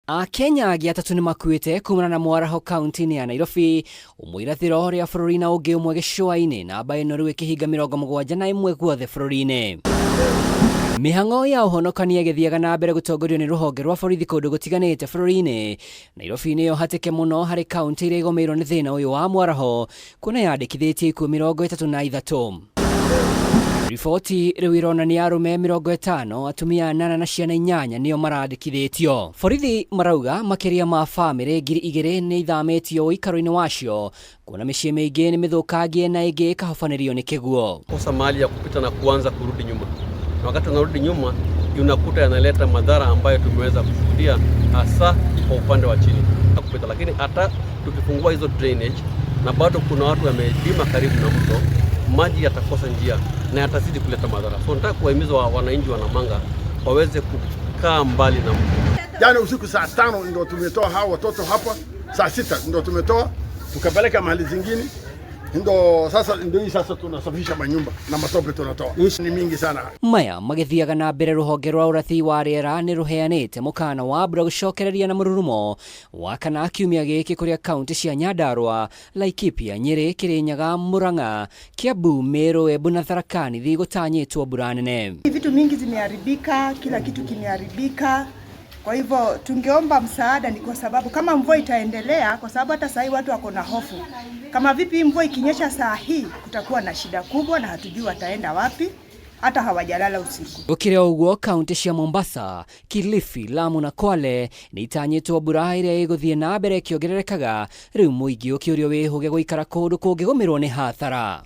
Akenya angĩ atatũ nĩ makuĩte kumana na mwaraho kaunti-inĩ ya Nairobi, ũmwe irathĩro rĩa bũrũri na ũngĩ ũmwe gĩcũa-inĩ, namba ĩno rĩu ĩkĩhinga 71 guothe bũrũri-inĩ. Mĩhang'o ya ũhonokania ĩgĩthiaga na mbere gũtongorio nĩ rũhonge rwa borithi kũndũ gũtiganĩte bũrũri-inĩ. Nairobi nĩyo hatĩke mũno harĩ kaunti iria igũmĩirwo nĩ thĩna ũyũ wa mwaraho, kuona yandĩkithĩtie ikuũ 33. Riboti rĩu ironania arũme 50, atumia anana na ciana inyanya nĩo marandĩkithĩtio. Borithi marauga makĩria ma famĩlĩ 2000 nĩ ithamĩtio ũikaro-inĩ wacio, kuona mĩciĩ mĩingĩ nĩ mĩthũkangie na ĩngĩ ĩkahobanĩrio nĩ kĩguo. Kosa mahali ya kupita na kuanza kurudi nyuma, na wakati unarudi nyuma unakuta yanaleta madhara ambayo tumeweza kushuhudia hasa kwa upande wa chini kupita, lakini hata tukifungua hizo drainage na bado kuna watu wamelima karibu na mto, maji yatakosa njia na yatazidi kuleta madhara. So nataka kuwahimiza wananchi wa Namanga waweze kukaa mbali na mto. Jana usiku saa 5 ndo tumetoa hao watoto hapa, saa 6 ndo tumetoa tukapeleka mahali zingine, ndo sasa ndio hii sasa tunasafisha manyumba na matope tunatoa ni mingi sana. Maya magĩthiaga na mbere, rũhonge rwa ũrathi wa rĩera nĩ rũheanĩte mũkana wa mbura gũcokereria na mũrurumo wa kana kiumia gĩkĩ kũrĩa kaunti cia Nyandarua, Laikipia, Nyĩrĩ, Kĩrĩnyaga, Murang'a, Kiambu, Meru, Embu na Tharaka Nithi gũtanyĩtwo mbura nene. Vitu mingi zimeharibika, kila kitu kimeharibika. Kwa hivyo tungeomba msaada, ni kwa sababu kama mvua itaendelea, kwa sababu hata sahii watu wako na hofu, kama vipi mvua ikinyesha saa hii kutakuwa na shida kubwa, na hatujui wataenda wapi, hata hawajalala usiku. Gũkĩrĩ o ũguo, kaunti cia Mombasa, Kilifi, Lamu na Kwale nĩ itanyĩtwo mbura ĩrĩa ĩgũthiĩ na mbere ĩkĩongererekaga, rĩu mũingĩ ũkĩũrio wĩhũge gũikara kũndũ kũngĩgũmĩrwo nĩ hathara.